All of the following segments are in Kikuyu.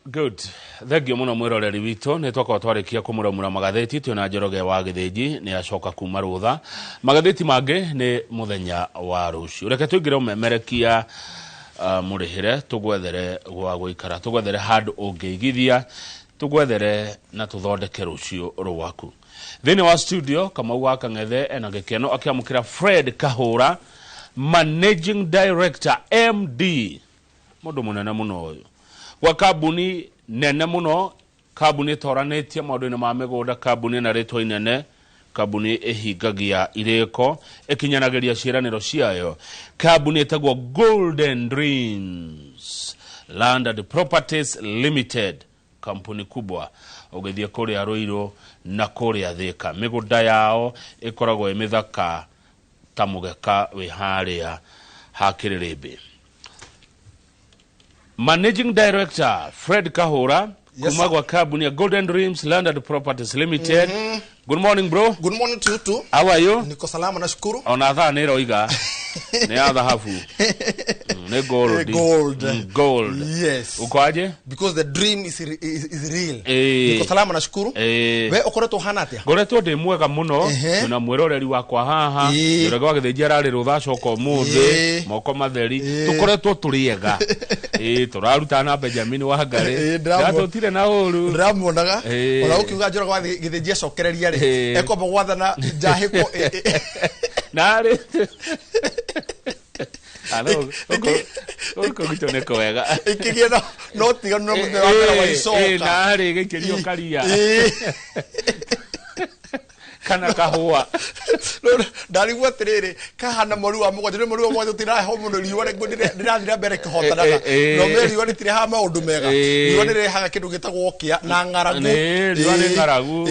Good, thengio muno mwiroreri witũ. Nĩ twakorwo twarĩkia kũmũramura magathĩti twĩna Njoroge wa Gĩthĩnji, nĩ acoka kuma rũtha. Magathĩti mangĩ nĩ mũthenya wa rũciũ. Reke tũingĩre ũmemerekia mũrĩhĩre, tũgwethere gwa gũikara, tũgwethere handũ ũngĩigithia, tũgwethere na tũthondeke rũciũ rwaku. Thĩinĩ wa studio, Kamau wa Kang'ethe ena gĩkeno akĩamũkĩra Fred Kahũra, Managing Director, MD, mũndũ mũnene mũno ũyũ gwa kambuni nene mũno, kambuni ĩtoranĩtie maũndũ-inĩ ma mĩgũnda, kambuni ĩna rĩtwa inene, kambuni ĩhingagia irĩko, ĩkinyanagĩria ciĩranĩro ciayo, kambuni ĩtagwo Golden Dreams Land and Properties Limited, kampuni kubwa. Ũgĩthiĩ kũrĩa Rũirũ na kũrĩa Thĩka, mĩgũnda yao ĩkoragwo ĩ mĩthaka ta mũgeka wĩ harĩa ha kĩrĩrĩmbĩ. Managing Director Fred Kahura Yes, kuma sir. gwa kambuni ya Golden Dreams Land and Properties Limited. Good morning, bro. Good morning to you too. How are you? Niko salama, nashukuru. Ona thaa nĩ ĩroiga nĩ ya thahabu. Nĩ gold. Gold. Gold. Yes. Uko aje? Because the dream is real. Niko salama, nashukuru. We ukoretwo hana atia? Ngoretwo ndĩ mwega mũno. Twĩna mwĩroreri wakwa haha. Njoroge wa Gĩthĩnji ararĩ rũtha, acoka ũmũthĩ moko matheri. Tũkoretwo tũrĩ ega. Tũraruta na Benjamin wa Ngarĩ. Ndatũtire na ũru. Ndĩramuonaga. Ona ũkiuga Njoroge wa Gĩthĩnji acokereria rĩ. Ekwamba gwathana njahĩkwo. Narĩ gũkũ gwitũ nĩ kwega. Ĩkĩgĩe no tiganu na mũthenya wa mbere wa icoka. Narĩ gĩikĩrio karia kana kahũa. Ndarigwo atĩrĩrĩ, kahana mweri wa mũgwanja, nĩ mweri wa mũgwanja ũtiraheho mũno, riũa rĩrathiĩ na mbere kĩhotanaga. No me riũa rĩtirehaga maũndũ mega. Riũa nĩrĩrehaga kĩndũ gĩtagwo kĩa na ng'aragu. Nĩ, riũa nĩ ng'aragu.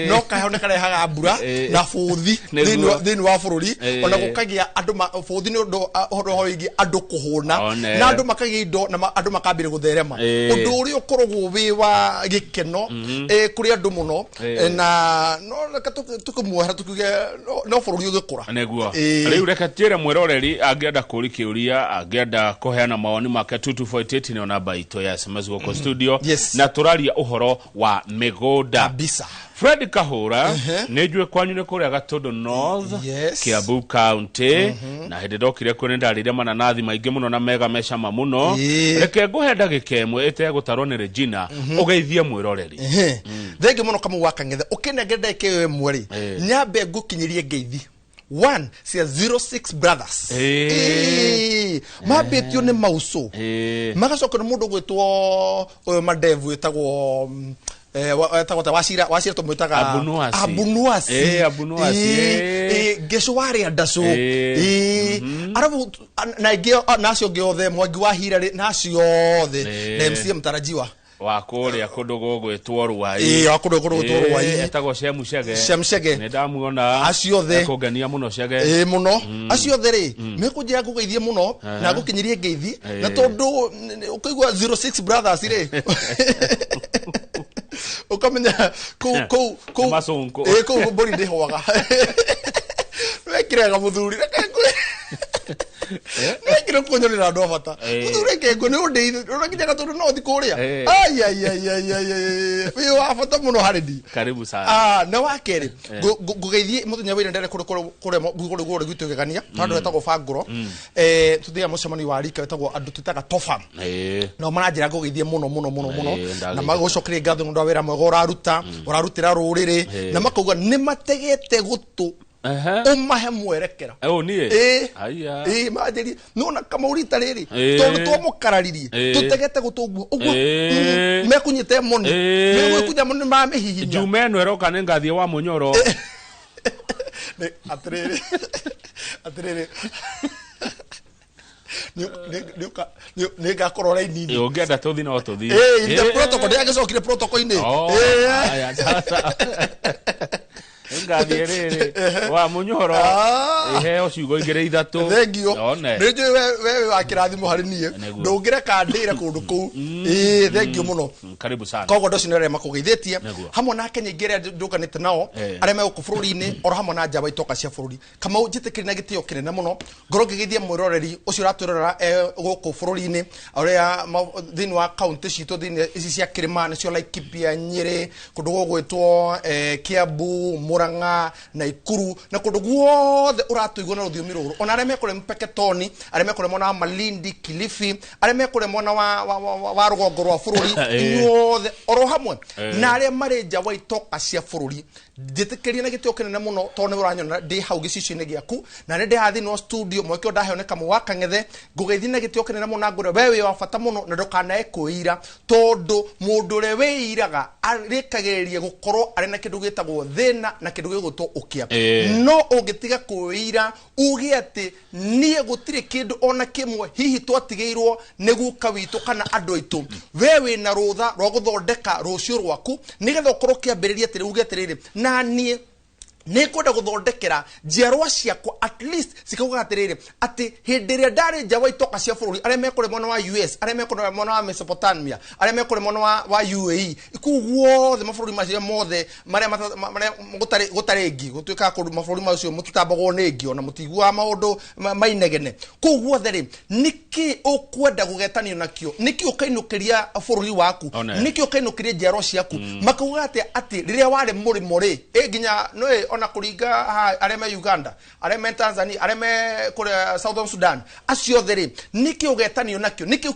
No kaheho nĩkarehaga mbura na bũthi thĩinĩ wa bũrũri. Ona gũkagĩa andũ bũthi nĩ ũndũ ũhoro wĩgiĩ andũ kũhũna na andũ makagĩa indo na andũ makambĩrĩria gũtherema. Ũndũ ũrĩa ũkoragwo wĩ wa gĩkeno kũrĩ andũ mũno. Na no reke tũkĩmuohera tukiuge no bũrũri ũgĩkũra. Nĩguo. Rĩu reke njĩre mwĩroreri angĩenda kũri kĩũria, angĩenda kũheana mawoni make, 2248 nĩyo namba itũ ya SMS gũkũ studio. Na tũraria ũhoro wa mĩgũnda. Kabisa. Fred Kahũra, nĩ njũĩ kwanyu nĩ kũrĩa Gatũndũ North, Kiambu County, na hĩndĩ ndokire kuo nĩ ndarĩire mananathi maingĩ mũno na mega me cama mũno. Reke ngũhe ndagĩka ĩmwe ĩtegũtarwo nĩ Regina, ũgeithie mwĩroreri. Thengi mũno Kamau wa Kang'ethe, ũkĩnengera ndagĩka ĩyo ĩmwe rĩ, nyambe ngũkinyĩrie ngeithi one cia 06 Brothers. Mambĩtio nĩ mauco. Magacoka nĩ mũndũ gwĩtwo ũyũ madevu wĩtagwo etagwo ta Wacira, Wacira tũmwĩtaga Abunuasi. Abunuasi. Abunuasi, Ngecũ warĩa ndacũ. Arabu na ingĩ, na acio angĩ othe, Mwangi wa Hirarĩ na acio othe, na MCA mtarajiwa wa kũrĩa kũndũ gũgwĩtwo Rwai. Wa kũndũ gũgwĩtwo Rwai. Etagwo Shemu Chege. Shemu Chege. Nĩ ndamuona. Acio othe. Ekũngenia mũno Chege. Mũno. Acio othe rĩ, mekũnjĩra ngũgeithie mũno na ngũkinyĩrie ngeithi, na tondũ ũkũigua 06 Brothers rĩ, ũkamenya kũu kũu kũu Nĩ macũngũ. Kũu mbũri ndĩhwaga. Wekire wega mũthuri, reke ngwĩre. Nĩwekire kũnyonera andũ a bata. Mũthuri, reke ngwĩre, nĩ ũndĩithĩ, ũrakinya gatũndũ no ũthi kũrĩa. Ai, ai, ai, ai, ai, ai, ai, wĩ wa bata mũno harĩ niĩ. Karibu sana. Na wa kerĩ, ngũgeithie mũthenya wa ira ndere kũrĩ kũrĩ kũrĩa kũrĩ kũrĩ gwitũ Gĩgania, tondũ hetagwo Bangũro. Tũthiaga mũcemanio wa rika wĩtagwo andũ twĩtaga Tofam. Nao maranjĩra ngũgeithie mũno mũno mũno mũno. Ndageithia. Na magũcokeria ngatho nĩ ũndũ wa wĩra mwega ũraruta, ũrarutĩra rũrĩrĩ, na makauga nĩ mategete gũtũ ũmahe mwerekera. Ũ niĩ? Aya. Manjĩrie, nĩwona Kamau rita rĩrĩ, tondũ twamũkararirie, tũtegete gũtũ ũguo, ũguo, mekunyĩte moni. Megũkunya moni mamĩhihinya. Njume ĩno ĩroka nĩ ngathiĩ wa Mũnyoro. Nĩ, atĩrĩrĩ, atĩrĩrĩ. Nĩ ngakorwo raini-inĩ. Ũngĩenda tũthiĩ no tũthiĩ. The protocol, ndĩragĩcokire protocol-inĩ. Oh, aya, sasa. Ngathiĩ rĩrĩ wa Mũnyoro. Ah. Iheo ciugo igĩrĩ ithatũ. Thengio. One. Nĩ njũĩ we wĩ wa kĩrathimo harĩ niĩ. Nĩguo. Ndũngĩreka ndĩre kũndũ kũu. Ĩĩ, thengio mũno. Karibu sana. Koguo andũ acio nĩ arĩa makũgeithĩtie Nĩguo. hamwe na Kenya ingĩ arĩa ndũkanĩte nao, arĩa me gũkũ bũrũri-inĩ oro hamwe na nja wa itoka cia bũrũri. Kamau, njĩtĩkĩri na gĩtĩo kĩnene mũno ngorwo ngĩgeithia mwĩroreri ũcio ũratwĩrorera gũkũ bũrũri-inĩ ũrĩa thĩinĩ wa kaunti citũ thĩinĩ ici cia kĩrĩma, nĩcio Laikipia, Nyĩrĩ, kũndũ gũgwĩtwo Kiambu, Murang'a, Naikuru na kũndũ guothe ũratũigua na rũthiomi rũrũ, ona arĩa me kũrĩa Mpeketoni, arĩa me kũrĩa mwena wa Malindi, Kilifi, arĩa me kũrĩa mwena wa rũgongo rwa bũrũri, inyuothe oro hamwe na arĩa marĩ nja wa itoka cia bũrũri, njĩtĩkĩrie na gĩtĩo kĩnene mũno tondũ nĩ ũranyona ndĩ hau gĩcicio-inĩ gĩaku na nĩ ndĩ haha thĩinĩ wa studio mweke ũyũ ndaheo nĩ Kamau wa Kang'ethe. Ngũgeithie na gĩtĩo kĩnene mũno na ngwĩre we wĩ wa bata mũno na ndũkanae kwĩira, tondũ mũndũ ũrĩa wĩiraga arĩkagĩrĩria gũkorwo arĩ na kĩndũ gĩtagwo thĩna na kĩndũ gĩgwĩtwo ũkĩa. No ũngĩtiga kwĩira uge atĩ niĩ gũtirĩ kĩndũ ona kĩmwe hihi twatigĩirwo nĩ guka witũ kana andũ aitũ, we wĩna rũtha rwa gũthondeka rũciũ rwaku nĩgetha ũkorwo ũkĩambĩrĩria atĩrĩ, uge atĩrĩrĩ, na niĩ nĩ ngwenda gũthondekera njiarwa ciakwa at least cikaugaga atĩrĩrĩ, atĩ hĩndĩ ĩrĩa ndarĩ nja wa itoka cia bũrũri, arĩa mekũrĩa mwena wa US, arĩa mekũrĩa mwena wa Mesopotamia, arĩa mekũrĩa mwena wa UAE, kũu guothe mabũrũri macio mothe marĩa marĩa gũtarĩ ngi, gũtuĩkaga kũndũ mabũrũri macio mũtitambagwo nĩ ngi ona mũtiguaga maũndũ mainegene kũu guothe rĩ, nĩkĩ ũkwenda gũgetanio nakĩo? Nĩkĩ ũkainũkĩria bũrũri waku? One. Nĩkĩ ũkainũkĩria njiarwa ciaku makauga atĩa atĩ rĩrĩa warĩ mũrĩmo rĩ, ĩ nginya nĩ ona kũringa haha arĩa me Uganda, arĩa me Tanzania, arĩa me kũrĩa Southern Sudan, acio othe rĩ, nĩkĩ ũgetanio nakĩo? Nĩkĩ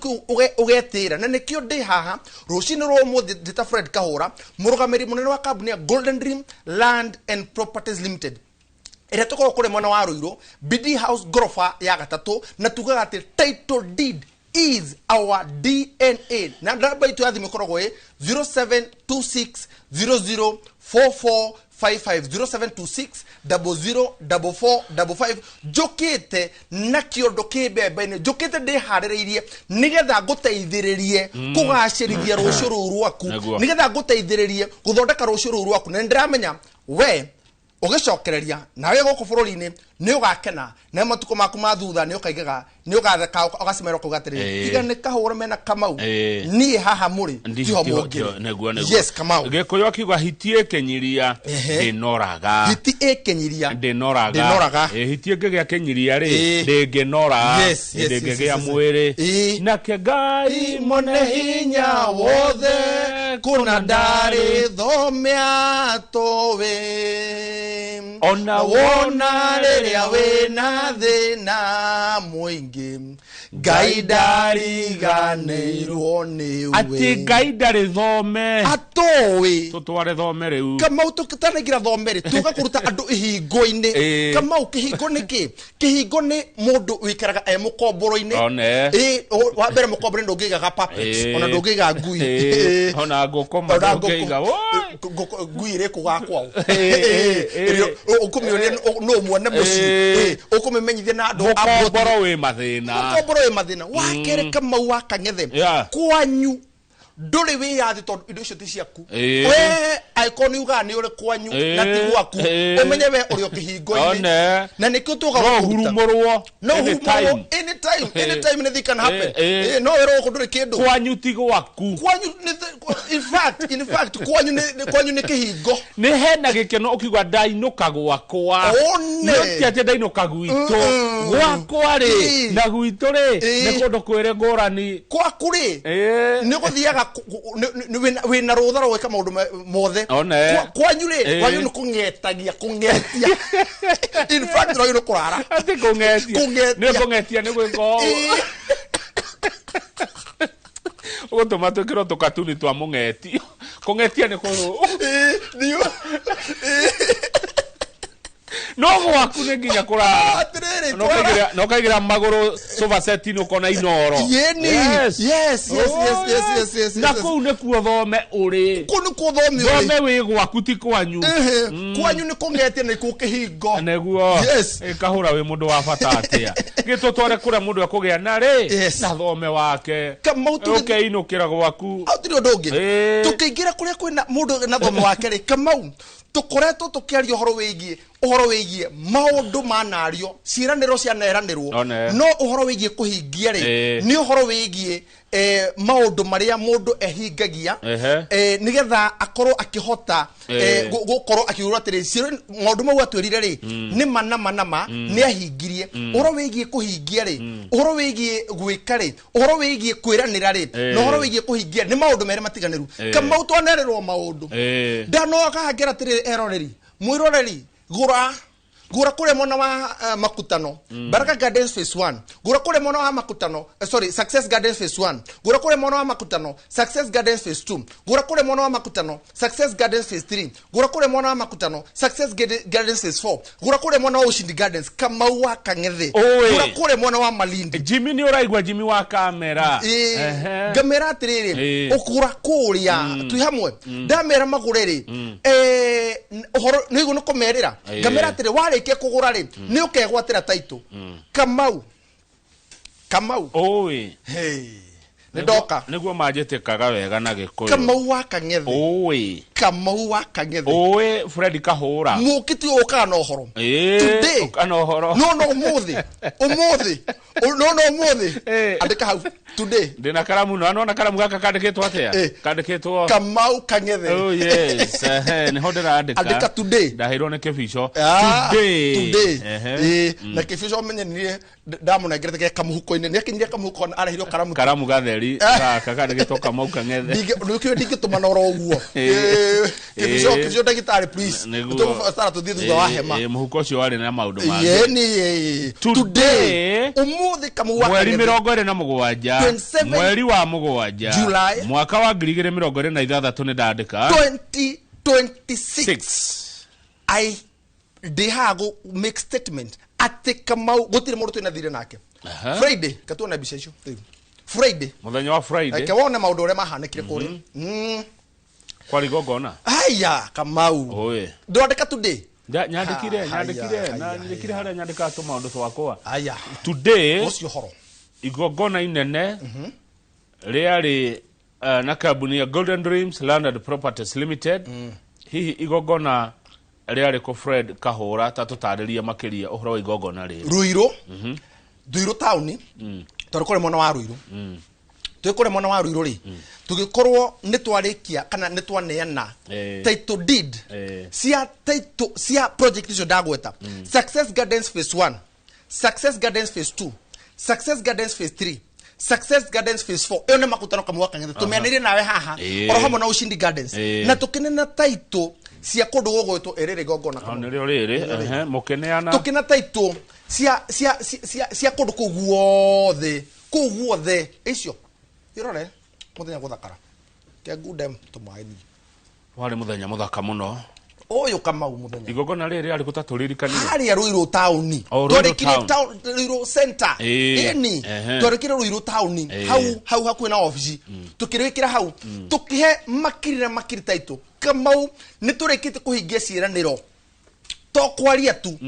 ũgetĩra? Na nĩkĩo ndĩ haha rũcinĩ rwa ũmũthĩ ndĩ ta Fred Kahũra, mũrũgamĩrĩri mũnene wa kambuni ya Golden Dream Land and Properties Limited ĩrĩa tũkoragwo kũrĩa mwena wa Ruiru, BD House, ngoroba ya gatatũ, na tugaga atĩ title deed is our DNA, na namba itũ ya thimũ ĩkoragwo ĩ 0726 004455, 0726 004455. Njũkĩte na kĩondo kĩ mbembe-inĩ, njũkĩte ndĩharĩrĩirie nĩgetha ngũteithĩrĩrie kũgacĩrithia rũciũ rũu rwaku, nĩgetha ngũteithĩrĩrie gũthondeka rũciũ rũu rwaku, na nĩndĩramenya we ũgĩcokereria nawe gũkũ bũrũri-inĩ nĩ ũgakena, na matukũ maku ma thutha nĩ ũkaigaga, nĩ ũgatheka, ũgacemerwo kuga atĩrĩrĩ, tiga nĩ Kahũra mena Kamau, niĩ haha mũrĩ tiho mũngĩrĩ. Nĩguo, nĩguo. Yes, Kamau. Gĩkũyũ akiuga hiti ĩkĩnyiria ndĩnoraga. Hiti ĩkĩnyiria ndĩnoraga. Ndĩnoraga. Hiti ĩngĩgĩa kĩnyiria rĩ, ndĩngĩnora. Ndĩngĩgĩa mwĩrĩ. Nake Ngai mone hinya wothe kũna ndarĩ thome atũĩ, Ona wona rĩrĩa wĩna thĩna mũingĩ, Ngai ndariganĩirwo nĩwe. Atĩ Ngai ndarĩ thome atũĩ. Tũtware thome rĩu. Kamau, tũtanaingĩra thome rĩ, tuga kũruta andũ ihingo-inĩ. Kamau, kĩhingo nĩ kĩ? Kĩhingo nĩ mũndũ wĩikaraga e mũkomboro-inĩ. One. Wa mbere mũkomboro-inĩ ndũngĩigaga puppets, ona ndũngĩiga ngui. Ona ngũkũma Ona ndũngĩiga. Woi! Ngui ĩrĩ kwao. Ĩĩ. Ũkũmĩonia nũ mwene mũciĩ? Ũkũmĩmenyithia na andũ a Mũkomboro wĩ mathĩna. Mũkomboro wĩ mathĩna. Wa kerĩ, Kamau wa Kang'ethe, kwanyu ndũrĩ wĩyathi tondũ indo icio ti ciaku. We angĩkorwo nĩ ugaga nĩ ũrĩ kwanyu na ti gwaku, ũmenye we ũrĩ o kĩhingo-inĩ. One. Na nĩkĩo tugaga No gũkũruta. hurumũrwo No anytime. hurumũrwo anytime, anytime anything can happen. No wĩrwo gũkũ ndũrĩ kĩndũ. Kwanyu ti gwaku. Kwanyu nĩ in fact kwanyu nĩ kĩhingo. Nĩ hena gĩkeno ũkiuga ndainũka gwakwa. One. No ti atĩ ndainũka gwitũ. Gwakwa rĩ, na gwitũ rĩ, nĩ kũndũ kwĩrĩ ngũrani. Kwaku rĩ, nĩ gũthiaga wĩna rũtha rwa gwĩka maũndũ mothe. One. Kwanyu rĩ, kwanyu nĩ kũng'etagia, kũng'etia. In fact rwanyu nĩ kũrara. Atĩ kũng'etia. Kũng'etia. Nĩ kũng'etia nĩ gwĩka ũũ. Ũgũtũma twĩkĩrwo tũkatuni twa mũng'eti. Kũng'etia nĩ kũrũ. No gwaku nĩ nginya kũrara. Atĩrĩrĩ. Atĩrĩrĩ, Na ũkaigĩra magũrũ sofa set-inĩ ũkona inoro. Yeni. Yes. Yes, yes, yes, Oh, yes, yes, yes, Na yes. kũu nĩkuo thome ũrĩ. Kũu nĩkuo thome ũrĩ. Thome wĩ gwaku ti kwanyu. Ehe, kwanyu nĩ kũng'etie na ikuũ kĩhingo. Nĩguo. Yes. Ĩkahũra wĩ mũndũ wa bata atĩa. Gĩtũtware kũrĩa mũndũ ekũgĩa na rĩ Yes. na thome wake. Kamau Ũkeinũkĩra gwaku. Hau tirĩ ũndũ ũngĩ. Ĩĩ. Tũkĩingĩra kũrĩa kwĩna mũndũ na thome wake rĩ, Kamau tũkoretwo tũkĩaria ũhoro wĩgiĩ maũndũ manario, ciĩranĩro cianeranĩrwo, One. no ũhoro wĩgiĩ kũhingia rĩ, Ĩĩ. nĩ ũhoro wĩgiĩ maũndũ marĩa mũndũ ehingagia, Ehe. nĩgetha akorwo akĩhota Ĩĩ. gũkorwo akiuga atĩrĩ maũndũ mau atwĩrire rĩ, nĩ ma na ma na ma nĩ ahingirie. Ũhoro wĩgiĩ kũhingia rĩ, ũhoro wĩgiĩ gwĩka rĩ, ũhoro wĩgiĩ kwĩranĩra rĩ, Ĩĩ. na ũhoro wĩgiĩ kũhingia nĩ maũndũ merĩ matiganĩru. Ĩĩ. Kamau twanerĩrwo maũndũ. Ĩĩ. Ndanoka ngera atĩrĩrĩ, eroreri, mwĩroreri, gũra gũra kũrĩa mwena wa Makutano, Baraka Gardens phase 1, gũra kũrĩa mwena wa Makutano, sorry, Success Gardens phase 1, gũra kũrĩa mwena wa Makutano, Success Gardens phase 2, gũra kũrĩa mwena wa Makutano, Success Gardens phase 3, gũra kũrĩa mwena wa Makutano, Success Gardens phase 4, gũra kũrĩa mwena wa Ushindi Gardens, Kamau wa Kang'ethe, Oi. gũra kũrĩa mwena wa Malindi. Jimmy nĩ ũraigua Jimmy wa kamera. Ĩĩ, Ehe. ngamera atĩrĩrĩ, Ĩĩ. ũkũgũra kũrĩa twĩ hamwe, ndamera magũre rĩ, ũhoro nĩguo nĩ kũmerĩra. Ĩĩ. Ngamera atĩrĩ, warĩkia kũgũra rĩ, nĩ ũkegwatĩra taitũ. Kamau, Kamau. Oi. Hey, nĩ ndoka. Nĩguo manjĩtĩkaga wega na Gĩkũyũ. Kamau wa Kang'ethe. Oi. Kamau wa Kang'ethe. Oi, Fred Kahũra. Mũkĩti ũyũ ũkaga na ũhoro. Ĩĩ, Today. ũka na ũhoro. No no ũmũthĩ, ũmũthĩ, no no ũmũthĩ. Ĩĩ. Andĩka hau today. Ndĩna karamu no nona karamu gaka kandĩkĩtwo atĩa? Ĩĩ. Kandĩkĩtwo Kamau Kang'ethe. Oh yes, ehe, nĩho ndĩrandĩka. Andĩka today. Ndaheirwo nĩ kĩbico. Ah, Today. today. Ehe. Ĩĩ, na kĩbico ũmenye niĩ ndamũnengerete ge kamũhuko-inĩ, nĩ akinyire kamũhuko na arehirwo karamu. Karamu gatheri gaka kandĩkĩtwo Kamau Kang'ethe. Nĩkĩo ndingĩtũma na oro ũguo. Ĩĩ. Ĩĩ, kĩbico, Ĩĩ. kĩbico ndagĩtarĩ, please. Nĩguo. Tũgũbatara tũthiĩ thutha wa Ĩĩ, hema. ĩĩ, mũhuko ũcio warĩ na maũndũ mangĩ. Yeni, ĩĩ. Today, Today, ũmũthĩ Kamau wa mweri Kang'ethe. 27 27 mweri wa mũgwanja July. mwaka wa 2026 nĩ ndandĩka 2026. 6. I ndĩ haha gũ make statement atĩ Kamau gũtirĩ mũndũ twĩna thirĩ nake. Aha. Friday katuona mbica icio rĩu. Friday Mũthenya wa Friday. Reke wone maũndũ ũrĩa mahanĩkire kũrĩa. Kwarĩ igongona. Aya, Kamau. Oi. Ndwandĩka today. Nyandĩkire, Haya, nyandĩkire, haya, na nyandĩkire harĩa nyandĩkaga tũmaũndũ twakwa. Aya. Today Ũcio ũhoro. igongona inene rĩarĩ na kambuni ya Golden Dreams Land and Properties Limited. Hihi igongona rĩarĩ kũ Fred Kahũra, ta tũtarĩrie makĩria ũhoro wa igongona rĩrĩ. Ruiru. Ruiru taũni. Tondũ kũrĩ mwena wa Ruiru. Twĩ kũrĩa mwena wa Ruiru rĩ, tũgĩkorwo nĩ twarĩkia kana nĩ twaneana Ĩĩ. title deed Ĩĩ. cia title cia project icio ndagweta. Success Gardens phase 1, Success Gardens phase 2, Success Gardens phase 3, Success Gardens phase 4. Ĩyo nĩ Makutano Kamau wa Kang'ethe tũmeanĩire nawe haha, Ĩĩ. oro hamwe na Ushindi Gardens. Ĩĩ. Na tũkĩnena title cia kũndũ gũgwĩtwo ĩrĩrĩ igongona Hau Kamau. nĩrĩo rĩrĩ, ehe, mũkĩneana. Tũkĩna title cia cia cia cia kũndũ kũu guothe, kũu guothe icio irore mũthenya gũthakara kengunde tũmaĩ niĩ. Warĩ mũthenya mũthaka mũno. Ũyũ Kamau mũthenya. Igongona rĩrĩ rĩarĩ kũ ta tũririkanie. Harĩa Ruiru taũni. Oh, Ruiru Twarĩkirie town. Ruiru center. Ĩĩ. Ĩni. Ehe. Twarĩkire Ruiru taũni. Ĩĩ. Hau hau hakuhĩ na obici. Tũkĩrĩkĩra hau. Tũkĩhe makiri na makiri taitũ. Kamau nĩ tũrĩkĩtie kũhingia ciĩranĩro. To kwaria tu.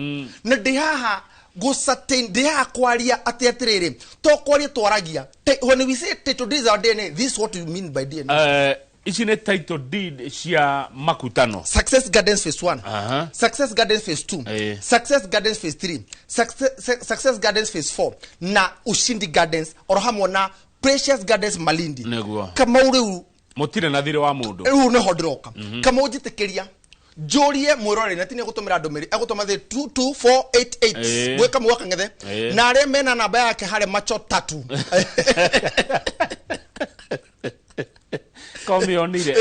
Na ndĩ haha gũ certain, ndĩ haha kwaria atĩ atĩrĩrĩ, to kwaria twaragia. When we say title deeds are DNA, this is what we mean by DNA. Ici nĩ title deed cia Makutano. Success Gardens phase 1. Aha. Success Gardens phase 2. Ĩĩ. Success Gardens phase 3. Success Gardens phase 4 na Ushindi Gardens oro hamwe na Precious Gardens Malindi. Nĩguo. Kamau rĩu Mũtirĩ na thirĩ wa mũndũ. Rĩu nĩho ndĩroka. Kamau njĩtĩkĩria njũrie mwĩroreri na ti nĩ egũtũmĩra ndũmĩrĩri, egũtũma thĩ 22488 Ĩĩ. gwĩ Kamau wa Kang'ethe Ĩĩ. na arĩa mena namba yake harĩa macho tatu. Komĩonire.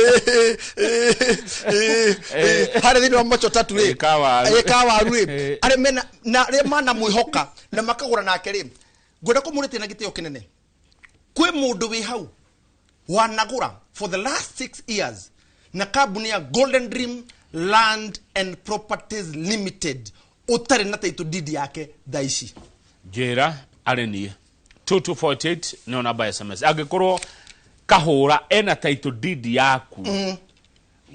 Harĩa thĩinĩ wa macho tatu rĩ, Ĩ, kawaru. Ĩ, kawaru rĩ, Ĩ. arĩa mena na arĩa manamwĩhoka na makagũra nake rĩ, ngwenda kũmũrĩtie na gĩtĩo kĩnene. Kwĩ mũndũ wĩ hau wanagũra for the last 6 years na kambuni ya Golden Dream Land and Properties Limited. Ũtarĩ na title deed yake thaa ici. Njĩra arĩ niĩ 2248 nĩyo namba ya SMS. Angĩkorwo Kahũra ena title deed yaku,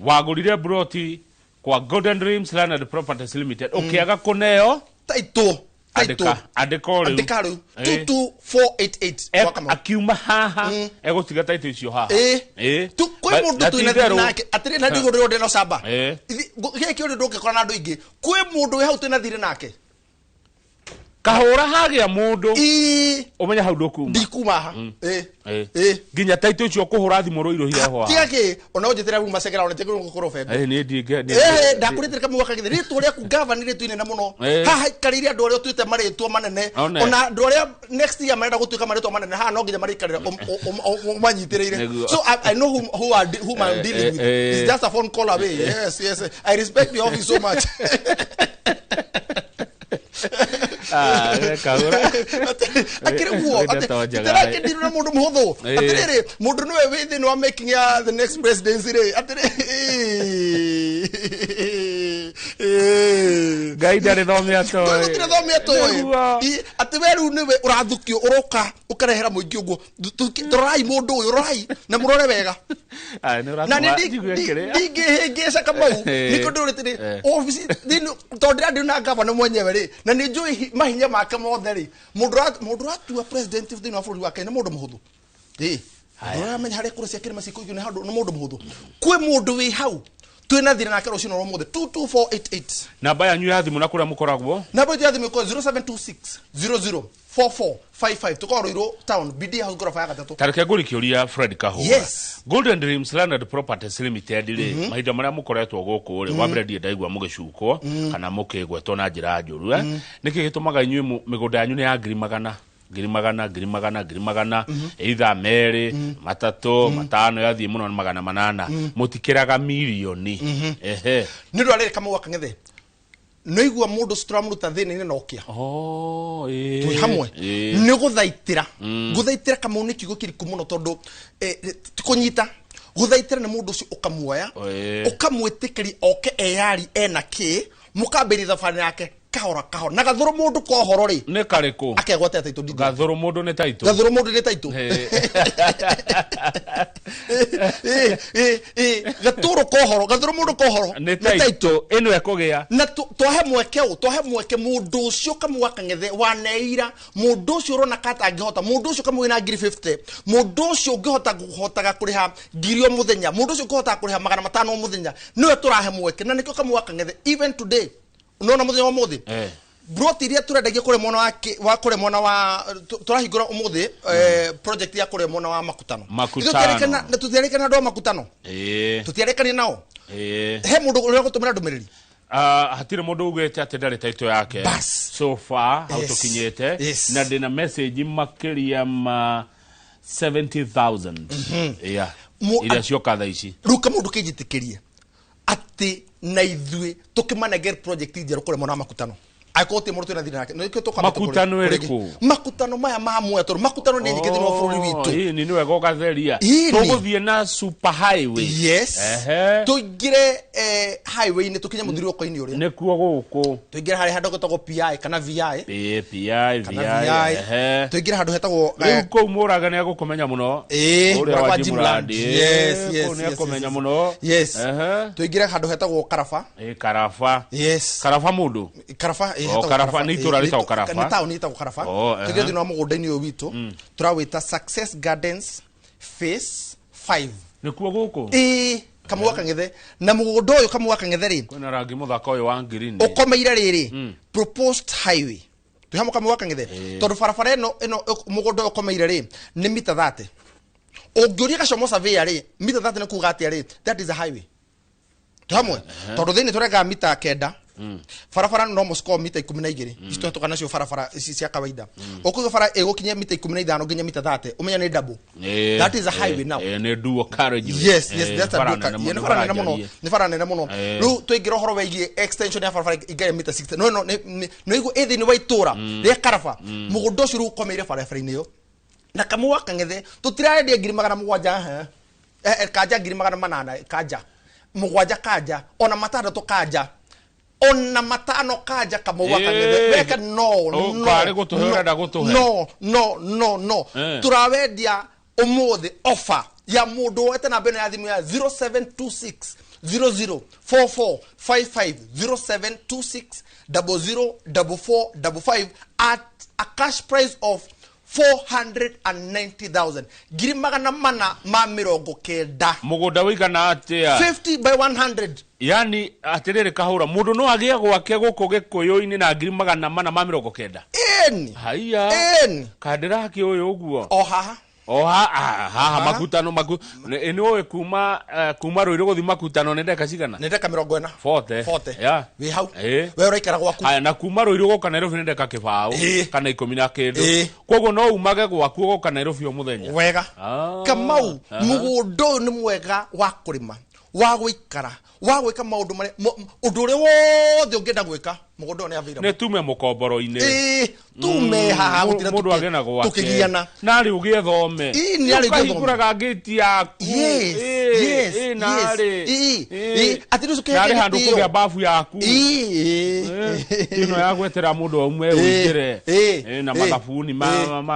wagũrire broti kwa Golden Dreams Land and Properties Limited, ũkĩaga kũneo title, title. Andĩka, andĩka o rĩu. Andĩka rĩu. 22488. Kwa Kamau. Akiuma haha egũtiga title icio haha. Tu kwĩ mũndũ Na twĩna ti itherũ. thirĩ nake atĩrĩ, na ndigũ ndĩrona ndĩna ũcamba. Gĩkĩ ũrĩ ndũngĩkora na andũ aingĩ, kwĩ mũndũ wĩ hau twĩna thirĩ nake. Kahũra hagĩa mũndũ, ũmenye hau ndũkuma. Ndikuma haha. Nginya title icio kũhũra thimũ rũirũ hiaho haha. Tiga kĩ ona ũnjĩtĩra rĩu macegera ona njagĩrĩirwo gũkorwo bembe. Niĩ ndingĩ Ndakũrĩtĩre kamwe gaka rĩtwa rĩaku gavana rĩtwa inene mũno. Haha ikarĩire andũ arĩa ũtuĩte marĩtwa manene. One. Ona andũ arĩa next year marenda gũtuĩka marĩtwa manene haha no nginya marĩikarĩra ũmanyitĩrĩire. Nĩguo. So I know whom I'm dealing with. It's just a phone call away. Yes, yes. I respect your office so much. Kahũra. Akĩrĩ guo Wĩna to njega, atĩrakĩndirwo na mũndũ mũhũthũ. Atĩrĩrĩ, mũndũ nĩwe wĩ thĩinĩ wa making ya the next presidency rĩ, atĩrĩ Ngai ndarĩ thome atoĩ. Gũtirĩ thome atoĩ. Nĩguo. Atĩ we rĩu nĩwe ũrathukio, ũroka ũkarehera mũingĩ ũguo. Rorai mũndũ ũyũ, rorai na mũrore wega. Nĩ Na nĩ ũratũma njigue kĩrĩa. ndingĩhĩngĩca Kamau. Nĩkĩo ndĩrũrĩte rĩ obici thĩinĩ, tondũ ndĩrandĩ na gavana mwenyewe rĩ, na nĩ njũĩ mahinya make mothe rĩ. Mũndũ ũratua president thĩinĩ wa bũrũri wa Kenya nĩ mũndũ mũhũthũ. Mũndũ ũramenya harĩa kũrũ cia kĩrĩma cikũigio nĩ handũ nĩ mũndũ mũhũthũ. Kwĩ mũndũ wĩ hau twĩna thirĩ nake rũcinĩ rwa ũmũthĩ. 22488. Namba yanyu ya thimũ na kũrĩa mũkoragwo? Namba itũ ya thimũ ĩkorwo 0726 00 4455. Tũkoragwo Ruiru town, BD House, ngoroba ya gatatũ. Tareke ngũri kĩũria, Fred Kahũra. Yes. Golden Dreams Land and Properties Limited rĩ, mahinda marĩa mũkoretwo gũkũ rĩ, wa mbere ndirĩ ndaigua mũgĩcukwo kana mũkĩgwetwo na njĩra njũru. Nĩkĩ gĩtũmaga inyuĩ mĩgũnda yanyu nĩ ya ngiri magana, ngiri magana, ngiri magana, ngiri magana, either merĩ, matatũ, matano, yathiĩ mũno nĩ 800, mũtikĩraga mirioni? Ehe. Nĩ ũndũ wa rĩrĩ, Kamau wa Kang'ethe, nĩ igua mũndũ ũcio tũramũruta thĩna-inĩ na ũkĩa. Oh, ĩĩ. Twĩ hamwe. Ĩĩ. Nĩ gũthaitĩra. Gũthaitĩra, Kamau, nĩ kiugo kĩriku mũno, tondũ ti kũnyita. Gũthaitĩra nĩ mũndũ ũcio ũkamuoya, ũkamwĩtĩkĩria oke eyari ena kĩ, mũkambĩrĩria thabarĩ yake kahora kahora, na gathũrũ mũndũ kohoro rĩ. Nĩ karĩkũ? Akegwatĩra title deed. Gathũrũ mũndũ nĩ title. Gathũrũ mũndũ nĩ title. Gatũrũ kohoro, gathũrũ mũndũ kohoro nĩ title ĩno ĩkũgĩa. Na twahe mweke ũ, twahe mweke mũndũ ũcio Kamau wa Kang'ethe waneira, mũndũ ũcio ũrona ka atangĩhota, mũndũ ũcio Kamau wĩna ngiri 50, mũndũ ũcio ũngĩhota kũhotaga kũrĩha ngiri o mũthenya, mũndũ ũcio ũngĩhotaga kũrĩha 500 o mũthenya, nĩwe tũrahe mweke. Na nĩkĩo, Kamau wa Kang'ethe, even today, nona mũthenya wa ũmũthĩ, broti iria tũrendagia kũrĩa mwena wa wa kũrĩa mwena wa tũrahingũra ũmũthĩ, project ya kũrĩa mwena wa Makutano. Makutano. Tũtiarĩkana andũ a Makutano? Tũtiarĩkania nao? He mũndũ ũrĩa gũtũmĩra ndũmĩrĩri? Hatirĩ mũndũ ugĩte atĩ ndarĩ title yake. Bas. So far hau tũkinyĩte, na ndĩna message makĩria ma 70,000, yeah, iria cioka thaa ici. Rĩu kamũndũ kĩnjĩtĩkĩrie atĩ na ithuĩ tũkĩmanengere project njerũ kũrĩa mwena wa Makutano, angĩkorwo gũtirĩ mũndũ twĩna thirĩ nake. Nĩkĩo tũkwamba Makutano kũrĩa ĩrĩkũ? kũngĩ. Makutano maya ma Mwea, tondũ Makutano nĩ nyingĩ thĩinĩ wa bũrũri witũ. Ĩĩ, nĩ wega ũgatheria. Ĩĩ, nĩ. Tũgũthiĩ na super highway. Yes. Tũingĩre highway-inĩ, tũkinye mũthiũrũrũko-inĩ ũrĩa. Nĩkuo gũkũ. Tũingĩre harĩa handũ hetagwo PI kana VI. Ĩĩ, PI, Kana VI, VI. Tũingĩre handũ hetagwo Rĩu kũu Mũraga nĩ egũkũmenya mũno. Ĩĩ, Ũrĩa Mũraga wa wa Jim Jim Land. Land. Yes, yes, Kũu nĩ yes, ekũmenya yes. mũno. Yes. Tũingĩre handũ hetagwo Karaba. Ĩĩ, Karaba. Yes. Karaba mũndũ. Karaba, ĩĩ, Oh, hetagwo Karaba, nĩ itũũra Ĩĩ, rĩtagwo Karaba. Nĩ taũni ĩtagwo Karaba. Oh, ehe. Tũingĩre thĩinĩ wa mũgũnda-inĩ ũyũ witũ, tũrawĩta Success Gardens Phase 5. Nĩkuo gũkũ. Ĩĩ, Kamau wa Kang'ethe, na mũgũnda ũyũ, Kamau wa Kang'ethe rĩ, Kwĩna rangi mũthaka ũyũ wa ngirini. Ũkomeire rĩrĩ proposed highway. Twĩ hamwe, Kamau wa Kang'ethe? Tondũ barabara ĩno mũgũnda ũyũ ũkomeire rĩ nĩ mita 30. Ũngĩũria gacomo surveyor rĩ, mita 30 nĩ kuga atĩa rĩ, that is a highway. Twĩ hamwe? Tondũ thĩinĩ tũrengaga mita 9, barabara no mũciko mita 12 ici twahĩtũka nacio, barabara ici cia kawaida, ũkũiga bara ĩgũkinyia mita 15 nginya mita 30, ũmenya nĩ double. That is a highway now. Nĩ dual carriageway. Yes, that's a bara dual nene yeah, mũno, nĩ bara nene mũno, njariĩ. nĩ bara nene mũno. Rĩu tũingĩra ũhoro wĩgiĩ extension ya barabara ingaya mita 60, no no nĩ igũ ĩ thĩinĩ wa itũra rĩa Karaba. Mũgũnda ũcio rĩu ũkomeire barabara-inĩ ĩyo. Na Kamau wa Kang'ethe, tũtirarendia ngiri 700, kanja ngiri 800, kanja 7, kanja ona 6 kanja. Ona matano kanja Kamau wa Kang'ethe. Weke no Oh, no. Karĩ gũtũhe no, ũrenda gũtũhe. No no no no. Tũrawendia ũmũthĩ offer ya mũndũ woete namba ĩno ya thimũ ya 0726 00 44 55, 0726 00 44 55 at a cash price of 490,000, 490,000. Mũgũnda wĩigana atĩa? 50 by 100. Yani atĩrĩrĩ, Kahũra, mũndũ no agĩe gwake gũkũ Gĩkũyũ-inĩ na 490,000? Ĩni. Haiya. Ĩni. Kandĩraki ũyũ ũguo. O haha. O haha makutano maku nĩ ũĩ kuma Rũirũ gũthiĩ makutano nĩ ndagĩka cigana? Nĩ ndeka 40. 40. 40. Yeah. Wĩ hau. Ĩ. We ũraikara gwaku. Haya, na kuma Rũirũ gũka Nairobi nĩ ndagĩka 20 kana 10 na kĩndũ. Koguo no umage gwaku ũgoka Nairobi o mũthenya. Wega. Ah. Kamau, mũgũnda ũyũ nĩ mwega wa kũrĩma, wa gũikara, wa gwĩka maũndũ marĩa ũndũ ũrĩa wothe ũngĩenda gwĩka, mũgũnda ũyũ nĩ available. Nĩ tume mũkomboro-inĩ. Ĩĩ, tume haha gũtira Mũndũ agĩe na gwake. Tũkĩgiana. Narĩ ũgĩe thome. Ĩ, nĩ arĩ ũgĩe thome. Ũkahingũraga ngĩti yaku. Yes, Ĩ, yes, ĩ, yes. narĩ. Ĩ, Ĩ. ĩ, atĩ rĩu ũkĩhe Narĩ handũ gĩtĩo. kũgĩa babu yaku. Ĩ. Ĩno ya gwetera mũndũ aume ũingĩre. Ĩ, Ĩ, na ĩ, mathabuni ĩ.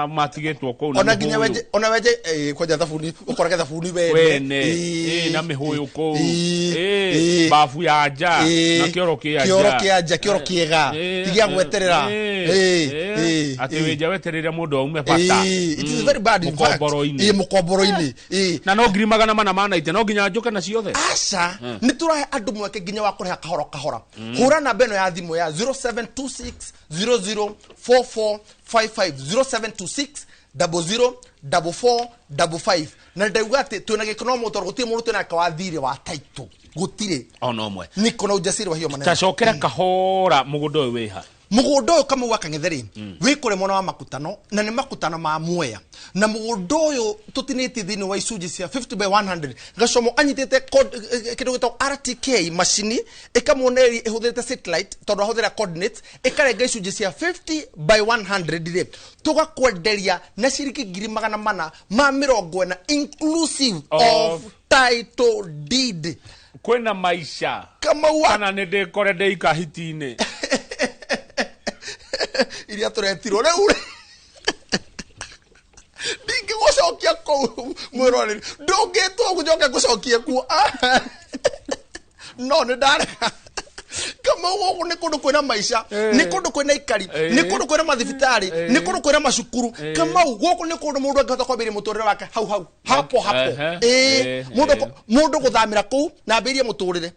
matigĩtwo kũu na Ona nginya mĩhũyũ. wenje, ona wenje kwanja thabuni, ũkorage thabuni wene. Wene. Ĩ, Ĩ, na mĩhũyũ kũu. Ĩ, Ĩ, ĩ. babu ya nja Ĩ, na kĩoro kĩa nja. Kĩoro kĩa nja, kĩoro kĩega. Ĩ, Ti gĩa gweterera. ĩ, Ĩ, ĩ. ĩ, Atĩ ĩ. wĩnja wetereire mũndũ aume bata. Ĩ, it is very bad in fact. Mũkomboro-inĩ. Ĩ, mũkomboro-inĩ. Ĩ. Na no 490,000, no nginya njũke na ciothe. Aca, nĩ tũrahe andũ mweke nginya wa kũrĩha kahora kahora. Hũra namba ĩno ya thimũ ya 0726 00 44 55, 0726 00 44 55. Na ndauga atĩ twĩna gĩkeno mũno tondũ gũtirĩ mũndũ twĩnake wa thirĩ wa taitũ, gũtirĩ. Ona ũmwe. Niko na ujasiri wa hiyo maneno. Tacokera kahora, mũgũnda ũyũ wĩha? Mũgũnda ũyũ, Kamau wa Kang'ethe rĩ, wĩ kũrĩa mwena wa Makutano, na nĩ Makutano ma Mwea, na mũgũnda ũyũ tũtinĩtie thĩinĩ wa icunjĩ cia 50 by 100. Gacomo anyitĩte kĩndũ gĩtagwo RTK macini, ĩkamuonereria ĩhũthĩrĩte satellite, tondũ ahũthĩra coordinates, ĩkarenga icunjĩ cia 50 by 100 rĩ, tũgakwenderia na ciringi 440,000 inclusive of title deed. Kwĩna maica. Kamau wa Kana nĩ ndĩkore ndĩika hiti-inĩ? Iria tũretirwo rĩu rĩ, ndingĩgũcokia kũu, mwĩroreri, ndũngĩtwo ngũcoke ngũcokie kuo. No nĩ ndarega. Kamau, gũkũ nĩ kũndũ kwĩna maica, nĩ kũndũ kwĩna ikari, nĩ kũndũ kwĩna mathibitarĩ, nĩ kũndũ kwĩna macukuru. Kamau, gũkũ nĩ kũndũ mũndũ angĩhota kwambĩrĩria mũtũrĩre wake hau hau, hapo hapo. Ĩĩ, mũndũ gũthamĩra kũu na ambĩrĩrie mũtũrĩre.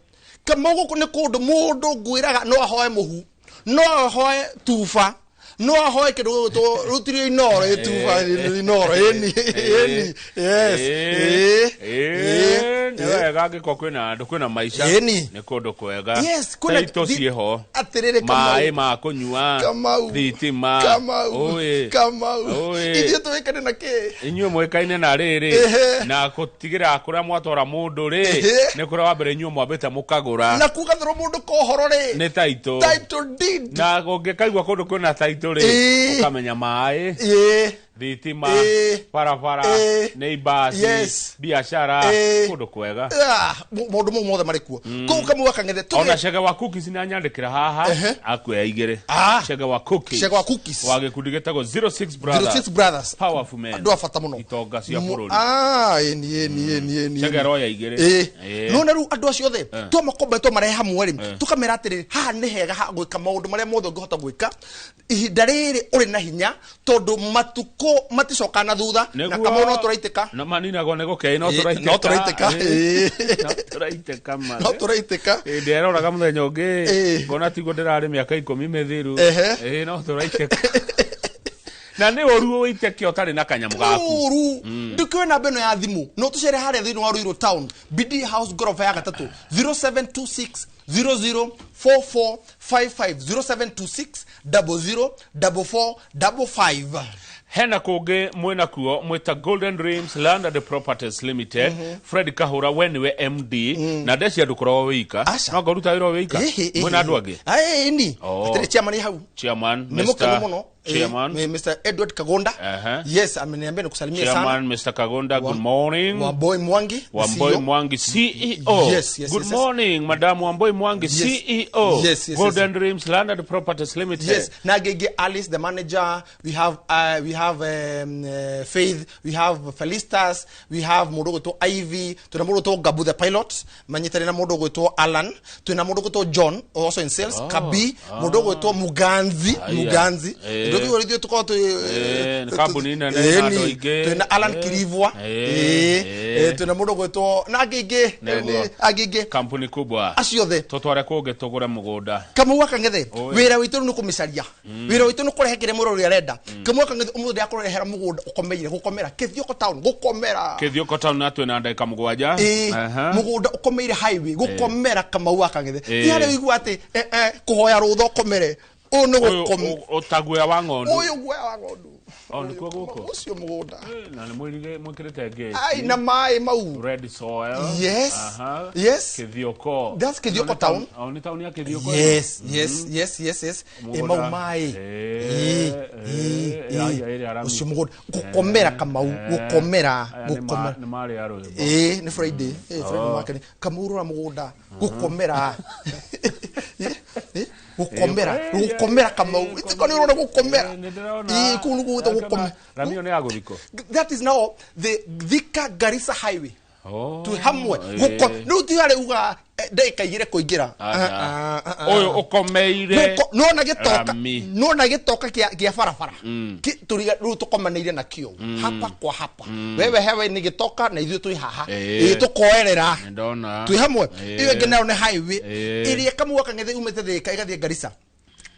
Kamau, gũkũ nĩ kũndũ mũndũ ngwĩraga no ahoe mũhu, no ahoe tuba, no ahoe kĩndũ gĩgwĩtwo rutirio inoro, ĩ tuba inoro, ĩni ĩni, yes, ĩĩ. Ĩĩ, nĩ wega angĩkorwo kwĩna andũ, kwĩna maica. Ĩni. Nĩ kũndũ kwega. Yes, kwĩna Taito ciĩho. Atĩrĩrĩ, Kamau. Maĩ ma kũnyua. Kamau. Thitima. Kamau. Ũĩ. Kamau. Ũĩ. Ithuĩ tũĩkane na kĩ? Inyuĩ mũĩkaine na rĩrĩ na gũtigĩrĩra kũrĩa mwatwara mũndũ rĩ, nĩ kũrĩa wa mbere inyuĩ mwambĩte mũkagũra. Na kugathĩrwo mũndũ kohoro rĩ, nĩ taito. Title deed. Na ũngĩkaigua kũndũ kwĩna taito rĩ, ũkamenya maĩ, thitima, barabara, neighbors, biacara, kũndũ kwega. Ah, maũndũ mau mothe marĩ kuo kũu, Kamau wa Kang'ethe. Ona Cege wa Cookies nĩ anyandĩkĩra haha, akuoya 2. Ah. Cege wa Cookies. Cege wa Cookies. Wa gĩkundi gĩtagwo 06 Brothers. 06 Brothers. Powerful men. Andũ a bata mũno. Itonga cia bũrũri. Ah, ĩni ĩni ĩni ĩni. Cege aroya 2. Ĩĩ. Nona rĩu andũ acio othe twamakomba, twamarehe hamwe rĩ, tũkamera atĩrĩrĩ, haha nĩ hega ha gwĩka maũndũ marĩa mothe ũngĩhota gwĩka ihinda rĩrĩ ũrĩ na hinya, tondũ matukũ maticoka na thutha na Kamau no tũraitĩka. Na maninagwo nĩ gũkei, no Ĩĩ, tũraitĩka. no tũraitĩka, Ĩĩ. ĩĩ. No tũraitĩka ma. No tũraitĩka. Ĩĩ, ndĩreroraga mũthenya ũngĩ, ngona tiguo ndĩrarĩ mĩaka 10 mĩthiru. Ĩĩ, no tũraitĩka, na nĩ ũru ũitĩke ũtarĩ na kanyamũ gaku. Ũru ndũkĩoe namba ĩno ya thimũ no tũcere harĩa thĩinĩ wa Ruiru Town, BD House, ngoroba ya gatatũ, 0726 00 4455, 0726 00 44 55. Hena kũngĩ mwĩna kuo mwĩta Golden Dreams Land and Properties Limited. Fred Kahũra, we nĩwe MD, na ndecia ndũkoragwo wĩika. Aca. No ngaruta wĩra wĩika, mwĩna andũ angĩ. Ĩni. Oh. Atĩrĩ, chairman hau Chairman nĩ mũkenu Mr. mũno. Chairman. Mr. Edward Kagonda. Yes, ameniambia nikusalimie sana. Chairman Mr. Kagonda, good morning. Wamboi Mwangi, Wamboi CEO. Mwangi, CEO. Yes, Good yes. morning, Madam Wamboi Mwangi, CEO. Yes, Golden Dreams Landed Properties Limited. Yes, Nagege Alice, the manager. We have Faith, we have Felistas, we have mundu gwitwo Ivy, twina mundu gwitwo Gabu the pilot, manyitane na mundu gwitwo Alan, twina mundu gwitwo John also in sales, Kabi, mundu gwitwo Muganzi, Muganzi. Ndio ithuĩ tukorwo twĩ Nĩ kambuni nene na andũ aingĩ. Twina Alan Kirivwa, twina mundu gwitwo na angĩ aingĩ, Nĩguo. angĩ aingĩ. Kampuni kubwa. Acio othe. Tũtware kũngĩ tũgũre mũgũnda. Kamau wa Kang'ethe, wĩra witũ rĩu nĩ kũmĩcaria. Wĩra witũ nĩ kũrehe kĩrĩa mũrori arenda. Kamau wa Kang'ethe ũmũthĩ ndakũrehera mũgũnda ũkomeire, gũkomera Kĩthioko town, gũkomera. Kĩthioko town na twĩna ndagĩka 7. Mũgũnda ũkomeire highway, gũkomera Kamau wa Kang'ethe. Ti harĩa ũigua atĩ kũhoya rũtha ũkomere. Ũyũ nĩ gũkomera. Ũtaguoya wa ng'ondu. Ũyũ guoya wa ng'ondu. Nĩkuo gũkũ? Ũcio mũgũnda. Na nĩ mwĩkĩrĩte gate. Ai, na maĩ mau. Red soil. Yes. Yes. Kĩthioko. That's Kĩthioko town. Nĩ town ya Kĩthioko. Yes, yes, yes, yes, yes. Mau maĩ. Ũcio mũgũnda. Gũkomera Kamau, gũkomera, gũkomera. Nĩ marĩ ya rwĩmbo. Nĩ Friday. Friday market. Kamau rora mũgũnda. Gũkomera. Gũkomera, gũkomera Kamau. Itiko nĩ ũrona gũkomera. Kũu nĩkuo gwĩtagwo gũkomera. Rami ĩyo nĩ ya gũthikwo. That is now the Thika Garissa Highway. Twĩ hamwe. Rĩu ti harĩa uga ndagĩka igĩrĩ kũingĩra. Ũyũ ũkomeire. Nona gĩtoka, nona gĩtoka kĩa barabara. Rĩu tũkomanĩire nakĩo. Hapa kwa hapa. Wewe hewe nĩ gĩtoka na ithuĩ twĩ haha. Tũkoerera. Twĩ hamwe. Ĩyo ĩngĩ nayo nĩ highway. Ĩrĩa Kamau wa Kang'ethe umĩte Thika ĩgathiĩ Garissa.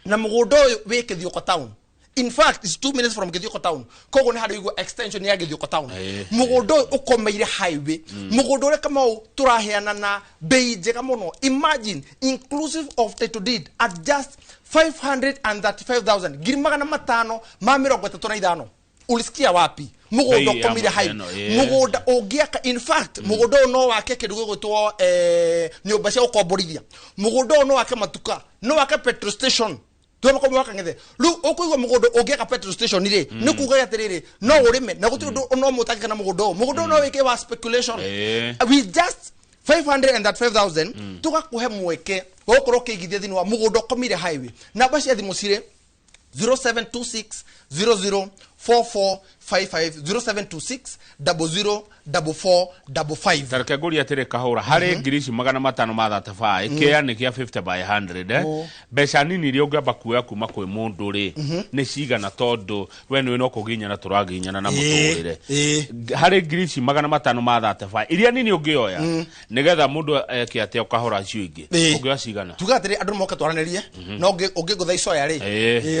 Na mũgũnda ũyũ wĩ Kĩthioko town. In fact, it's 2 minutes from Githioko town. Koguo nĩ harĩa ũigua extension ya Githioko town. Mũgũnda ũyũ ũkomeire highway. Mũgũnda ũrĩa Kamau tũraheana na bei njega mũno. Imagine, inclusive of title deed at just 535,000. 535. Ulisikia wapi? Mũgũnda ũkomeire highway. Mũgũnda ũngĩaka, in fact, mũgũnda ũyũ no wake kĩndũ gĩgwĩtwo nyũmba cia gũkomborithia. Mũgũnda ũyũ no wake matuka, no wake petrol station. Twema kwa mwaka ngethe. Rĩu ũkũigua mũgũnda ũngĩaka petrol station rĩ, nĩ kuuga atĩrĩrĩ, no ũrĩme na gũtirĩ ũndũ no mũtangĩka na mũgũnda ũyũ. Mũgũnda ũyũ no wĩke wa speculation. We just 535,000 tũgakũhe mweke wa gũkorwo ũkĩigithia thĩinĩ wa mũgũnda ũkomeire highway. Namba cia thimũ cirĩ 0726 00 4455, 0726 00 4455. Tareke ngũrie atĩrĩ Kahũra, harĩ ngiri ici 535, kĩa nĩ kĩa 50 by 100, mbeca nini iria ũngĩamba kuoya kuma kwĩ mũndũ rĩ, nĩ cigana tondũ we nĩwe no kũginyana tũraginyana na mũtũrĩre. Harĩ ngiri ici 535, iria nini ũngĩoya, nĩgetha mũndũ eke atĩa ũkahũra icio ingĩ, ũngĩoya cigana? Tuga atĩrĩ, andũ moke twaranĩrie, no ũngĩngũtha icoya rĩ,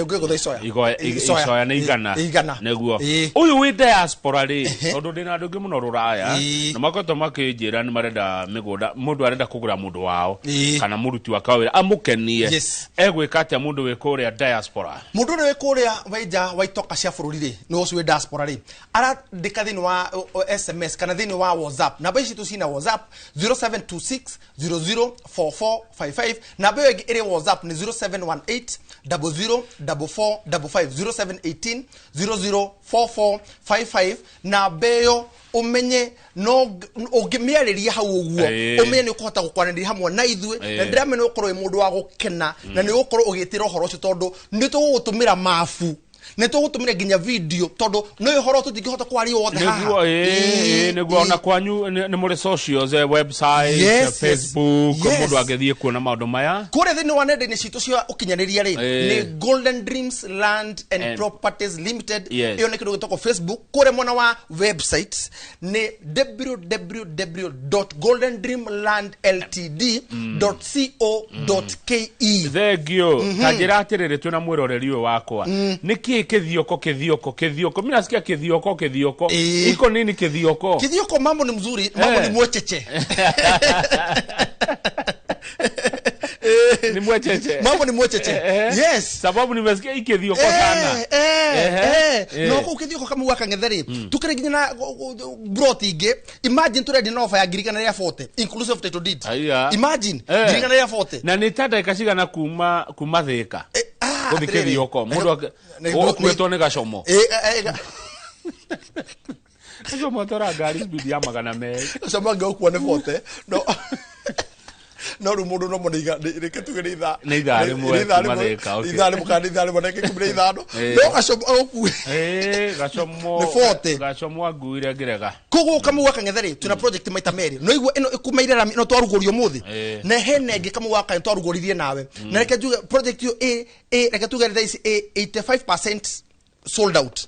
ũngĩngũtha icoya. Icoya nĩ igana. Igana. Nĩguo. Ũyũ wĩ diaspora rĩ, tondũ ndĩna andũ aingĩ mũno rũraya, na makoretwo makĩnjĩra nĩ marenda mĩgũnda, mũndũ arenda kũgũra mũndũ wao, kana mũruti wake wa wĩra amũkenie. Egwĩka atĩa mũndũ wĩ kũrĩa diaspora? Mũndũ ũrĩa wĩ kũrĩa wĩ nja wa itoka cia bũrũri rĩ, nĩ ũcio wĩ diaspora rĩ, arandĩka thĩinĩ wa SMS kana thĩinĩ wa WhatsApp. Namba ici citũ cina WhatsApp 0726 004455. Namba ĩyo ĩngĩ ĩrĩ WhatsApp nĩ 0718 00 4455, 0718 004455. Namba ĩyo ũmenye no ũngĩmĩarĩria hau ũguo, ũmenye nĩ ũkũhota gũkwaranĩria hamwe na ithuĩ, na ndĩramenya nĩ ũgũkorwo wĩ mũndũ wa gũkena, na nĩ ũgũkorwo ũgĩtĩra ũhoro ũcio tondũ nĩ tũgũgũtũmĩra mabu, nĩ tũgũtũmĩra nginya video tondũ nĩ ũhoro tũtingĩhota kwaria wothe haha. Nĩguo ona kwanyu nĩ mũrĩ socials, website, Facebook, mũndũ angĩthiĩ kuona maũndũ maya. Kũrĩa thĩinĩ wa nenda-inĩ citũ cia ũkinyanĩria rĩ, nĩ Golden Dreams Land and Properties Limited. Ĩyo nĩ kĩndũ gĩtagwo Facebook. Kũrĩa mwena wa website nĩ www.goldendreamlandltd.co.ke. Thank you. Ta njĩra atĩrĩrĩ, twĩna mwĩroreri ũyũ wakwa, nĩkĩĩ Kithioko, Kithioko, Kithioko? Mimi nasikia Kithioko, Kithioko. Iko nini Kithioko? Kithioko mambo ni mzuri, mambo ni mwecheche. Ni mwecheche. Mambo ni mwecheche. Yes. Sababu nimesikia hii Kithioko sana. No kuu Kithioko kama waka ngetheri. Tukere nginya na broti ingi. Imagine turendi na offer ya ngiri igana rĩa 40 inclusive title deed. Imagine ngiri igana rĩa 40. Na ni ta ndagĩka cigana kuma Thika? Gũthiĩ Kĩthioko mũndũ ũkuĩtwo nĩ gacomo. Gacomo atwara ngari speed ya 200. Gacomo angĩgũkua nĩ 40. No no rĩu mũndũ no mũnĩ reke tuge nĩ ithaa nĩ ithaa rĩmwe kuma Thĩka, okay. Ithaa rĩmwe kana nĩ ithaa rĩmwe na ndagĩka 15. No gacomo agũkue gacomo nĩ 40. Gacomo anguire ngĩrega. Koguo Kamau wa Kang'ethe rĩ, twĩna project maita merĩ. No igua ĩno ĩkumaire rami ĩno twarugũria ũmũthĩ. Na hena ĩngĩ Kamau wa Kang'ethe twarugũririe nawe. Na reke njuge project ĩyo ĩ reke tuge thaa ici ĩ 85% sold out.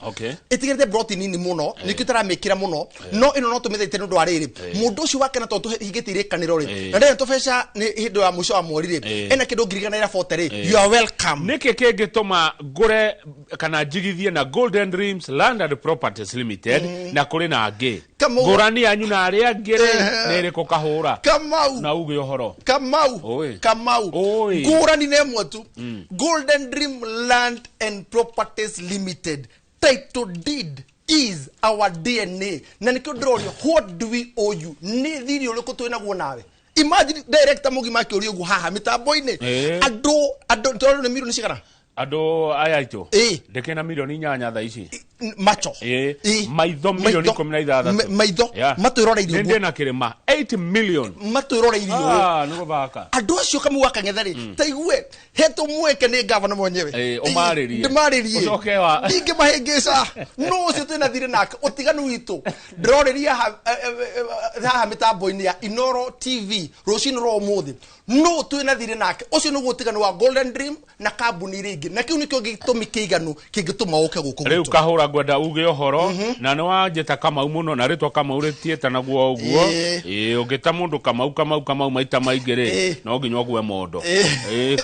Ĩtigĩrĩte broti nini mũno, nĩkĩo tũramĩkĩra mũno. No ĩno no tũmĩthaite nĩ ũndũ wa rĩrĩ. Mũndũ ũcio wakena tondũ tũhingĩtie irĩkanĩro rĩ. Na ndĩrĩ tũbeca nĩ hĩndĩ ya mũico wa mweri rĩ. Ena kĩndũ 140 rĩ. You are welcome. Nĩkĩ kĩngĩtũma ngũre kana njigithie na Golden Dreams Land and Properties Limited na kũrĩ na angĩ? Ngũrani yanyu na arĩa angĩ rĩ nĩ ĩrĩkũ kahũra? Kamau. Na uge ũhoro. Kamau. Kamau. Ngũrani nĩ ĩmwe tu. Golden Dream Land and Properties Limited. Title deed is our DNA. Na nĩkĩo ndĩroria, what do we owe you? Nĩ thirĩ ũrĩkũ twĩ naguo nawe? Imagine director mũgima akĩũria ũguo haha mĩtambo-inĩ. Andũ tondũ nĩ milioni cigana? Andũ aya aitũ. Ndĩkĩna milioni 8 thaa ici. Macho. Maitho milioni 16. Maitho. Matwĩroreirie ũguo. Nĩ ndĩna kĩrĩma 8 million. Matwĩroreirie ũguo. Nĩ gũthaka. Andũ acio Kamau wa Kang'ethe rĩ, ta igue, hetwo mweke nĩ gavana mwenyewe. Ũmarĩrie. Ndĩmarĩrie. Ũcoke wa. Ndingĩmahĩngĩca. No ũcio twĩna thirĩ nake, ũtiganu witũ. Ndĩrorĩria haha mĩtambo-inĩ ya Inoro TV rũcinĩ rwa ũmũthĩ. No twĩna thirĩ nake. Ũcio nĩguo ũtiganu wa Golden Dream na kambuni iria ingĩ. Na kĩu nĩkĩo gĩtũmi kĩiganu kĩngĩtũma ũke gũkũ Rĩu gwitũ. kahũra ngwenda uge ũhoro na nĩ wanjĩta Kamau mũno na rĩtwa Kamau rĩtiĩtanagwo ũguo. Ũngĩta mũndũ Kamau Kamau Kamau maita maingĩ rĩ, no nginya ũgue mondo.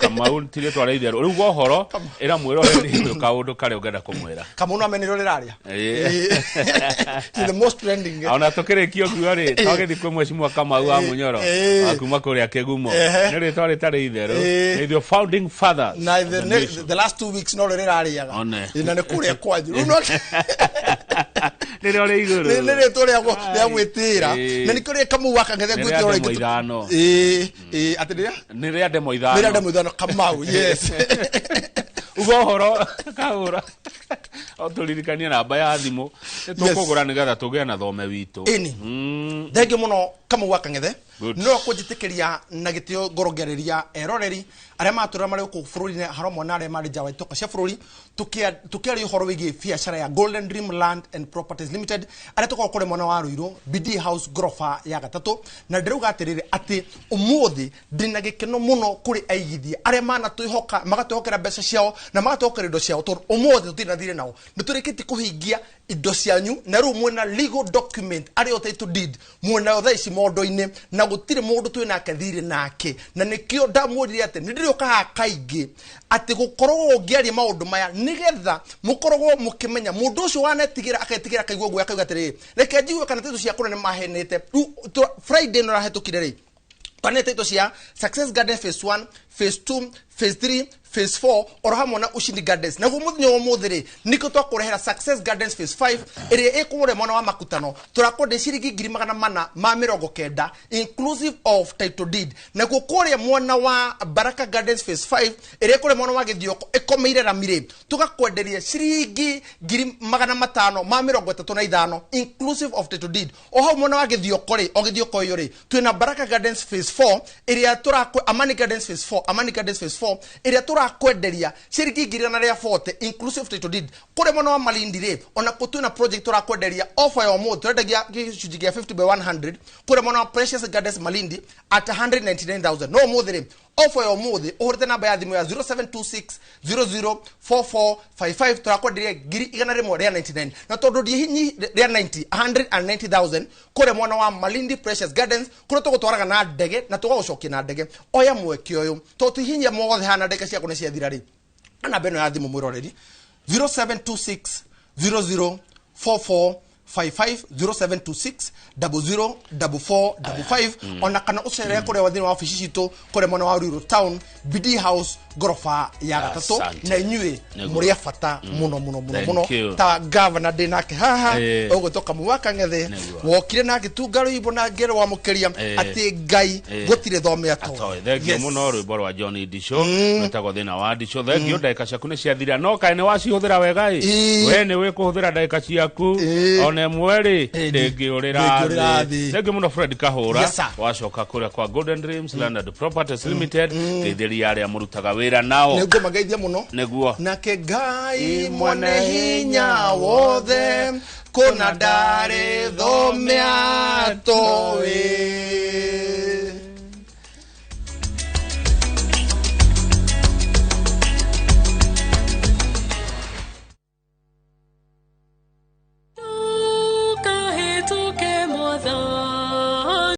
Kamau ti rĩtwa rĩa itherũ. Rĩu uga ũhoro ĩra mwĩroreri ũyũ kaũndũ karĩa ũngĩenda kũmwĩra. Kamau no amenerwo rĩraria. The most trending. Ona tũkĩrĩkia ũguo rĩ, twagĩthiĩ kwĩ Mheshimiwa Kamau wa Mũnyoro wa kuma kũrĩa Kĩgumo. Nĩ rĩtwa rĩtarĩ itherũ. Nĩ ithuĩ founding fathers. Na the last 2 weeks no rĩrarĩaga. Na nĩ kũrĩa kwanyu. Rĩu no Nĩrĩo rĩ igũrũ. Nĩ rĩtwa rĩa gwĩtĩĩra. Na nĩkĩo rĩ Kamau wa Kang'ethe Nĩ ngwĩtĩĩra rĩa rĩngĩ. ndemwa ithano. Atĩ nĩ rĩa? Nĩ rĩa ndemwa ithano. Nĩ rĩa ndemwa ithano, Kamau, yes. Uga ũhoro, kahũra. O tũririkanie namba ya thimũ. Nĩ tũkũgũra nĩgetha tũgĩe na thome witũ. Ĩni. Thengiũ mũno Kamau wa Kang'ethe. Good. No kũnjĩtĩkĩria na gĩtĩo ngoro ngĩarĩria eroreri arĩa matũra marĩ gũkũ bũrũri-inĩ haromwe na arĩa marĩ nja wa itoka cia bũrũri, tũkĩaria ũhoro wĩgiĩ biacara ya Golden Dream Land and Properties Limited arĩa tũkoragwo kũrĩa mwena wa Ruiru BD House ngoroba ya gatatũ. Na ndĩrauga atĩrĩrĩ atĩ ũmũthĩ ndĩna gĩkeno mũno kũrĩ aigithia arĩa manatwĩhoka, magatwĩhokera mbeca ciao na magatwĩhokera indo ciao, tondũ ũmũthĩ tũtirĩ na thirĩ nao. Nĩ tũrĩkĩtie kũhingia indo cianyu na rĩu mwĩna legal document arĩ o title deed mwĩnayo thaa ici mondo-inĩ, na gũtirĩ mũndũ twĩ nake thirĩ nake. Na nĩkĩo ndamwĩrire atĩ nĩ ndĩrĩũka haha kaingĩ atĩ gũkoragwo ngĩaria maũndũ maya nĩgetha mũkoragwo mũkĩmenya mũndũ ũcio wanetigĩra aketigĩra akaigua guoya akauga atĩrĩrĩ, reke njigue kana title ciakwa nĩ mahenete. Rĩu Friday ĩno ĩrahĩtũkire rĩ, twanete title cia Success Garden Phase 1, Phase 2, Phase 3, Phase 4 oro hamwe na Ushindi Gardens. Naguo mũthenya wa ũmũthĩ rĩ, nĩkĩo twakũrehera Success Gardens Phase 5 ĩrĩa ĩkũrĩa mwena wa Makutano. Tũrakwenderia ciringi 490,000 inclusive of title deed. Naguo kũrĩa mwena wa Baraka Gardens Phase 5 ĩrĩa ĩkũrĩa mwena wa Gĩthioko ĩkomeire rami rĩ, tũgakwenderia ciringi 535,000 inclusive of title deed. O hau mwena wa Gĩthioko rĩ, o Gĩthioko ĩyo rĩ, twĩna Baraka Gardens Phase 4 ĩrĩa tũrakwe Amani Gardens Phase 4, Amani Gardens Phase 4 ĩrĩa tũrakwenderia ciringi 140,000 inclusive title deed. Kũrĩa mwena wa Malindi rĩ, ona kũ twĩna project tũrakwenderia offer ya ũmũthĩ, tũrendagia gĩcunjĩ kĩa 50 by 100 kũrĩa mwena wa Precious Gardens Malindi at 199,000. No ũmũthĩ rĩ, offer ya ũmũthĩ ũhũrĩte namba ya thimũ ya 0726004455 tũrakwenderia 199,000. Na tondũ ndihihi rĩa 90, 190,000 kũrĩa mwena wa Malindi Precious Gardens kũrĩa tũgũtwaraga na ndege na tũgagũcokia na ndege. Oya mweke ũyũ tondũ tihinyia mothe hana ndege ciaku nĩ ciathira rĩ. Namba ĩno ya thimũ mwĩroreri 0726004455 55 0726 00 44 55 ona kana ũcerere kũrĩa thĩinĩ wa ofici citũ kũrĩa mwena wa Ruiru Town, BD House, ngoroba ya gatatũ. Asante. Na inyuĩ Nĩguo. mũrĩ a bata mũno mũno mũno Thank mũno. you. Ta gavana ndĩ nake haha, ũgwĩtwo Kamau Kang'ethe, Nĩguo. wokire na ngĩtunga rwĩmbo na ngĩrwamũkĩria atĩ Ngai gũtirĩ thome atoĩ. Atoĩ. Thengio mũno. Rwĩmbo rwa John Ndicho rwĩtagwo thĩna wa Ndicho. Thengio, ndagĩka ciaku nĩ ciathira, no kaĩ nĩ wacihũthĩra wega ĩ. We nĩ wĩkũhũthĩra ndagĩka ciaku ona ĩmwe rĩ ndĩngĩũrĩra Ndĩngĩũrĩra thĩ. thĩ. Thengio mũno, Fred Kahũra. Yes, sir. Wacoka kũrĩa kwa Golden Dreams Landed Properties Limited, ngeithĩria arĩa mũrutaga wĩra nao. Nĩguo mangeithia mũno. Nĩguo. Nake Ngai mwene hinya wothe kũna ndarĩ thome atoĩ.